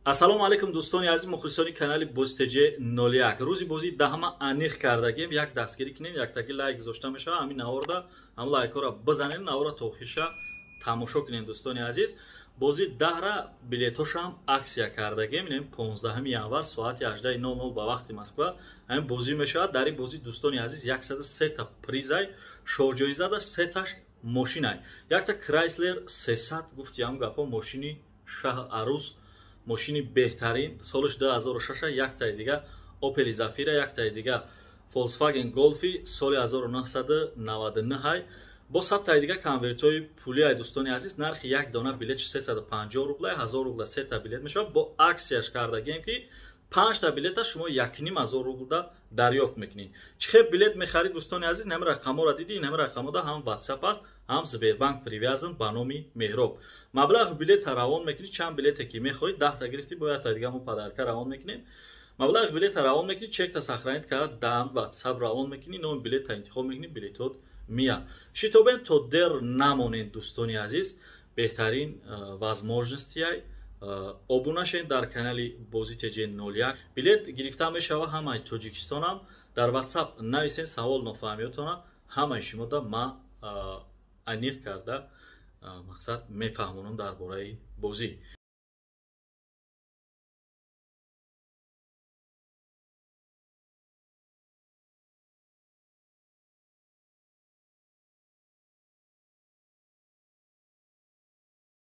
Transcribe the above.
Ассалому алайкум, дӯстони азиз, мухлисони канали Бозитж 01. Рӯзи бозии даҳама аниқ кардагем. Як дастгирӣ кунед, яктаги лайк гузошта мешавад ҳамин наворда, ҳам лайкҳоро бизанед, навора то охирша тамошо кунед, дӯстони азиз. Бозии даҳра билетҳошам акция кардагем. Инем 15 январ соати 18:00 ба вақти Москва ҳамин бозӣ мешавад. Дар ин бозӣ, дӯстони азиз, 103 та призай, шоҳҷоизадаш сеташ мошинай. Якта Крайслер 300, гуфти ҳам гапҳо, мошини шаҳ арӯс, мошини беҳтарин, солаш 2006. Яктаи дига Опели Зафира, яктаи дига Volkswagen Golfi соли 1999, бо садтаи дига конвертҳои пулиай. Дӯстони азиз, нархи як дона билет 350 рублай, 1000 рубла сета билет мешавад. Бо акцияш кардагем, ки панҷта билета шумо 1500 рублда дарёфт мекунед. Чӣ хел билет мехарид, дӯстони азиз? Нами рақамҳоро дидӣ, нами рақамҳода ҳам WhatsApp аст, ҳам Сбербанк привязан ба номи Меҳроб. Маблағи билета равон мекунӣ, чанд билете ки мехоҳӣ, 10-та гирифтӣ, бо якта дига мо подарка равон мекунем. Маблағи билета равон мекунӣ, чекта сохранить карда, дар WhatsApp равон мекунӣ, номи билета интихоб мекунӣ, билетот мия. Шитобен, то дер намонед, дӯстони азиз, беҳтарин возможностияй. Обуна шавед дар канали Бози ТЖ 01. Билет гирифта мешавад ҳамаи Тоҷикистонам. Дар WhatsApp нависен савол, нофаҳмиётона ҳамаи шумода ма аниқ карда, мақсад, мефаҳмонам дар бораи бозӣ.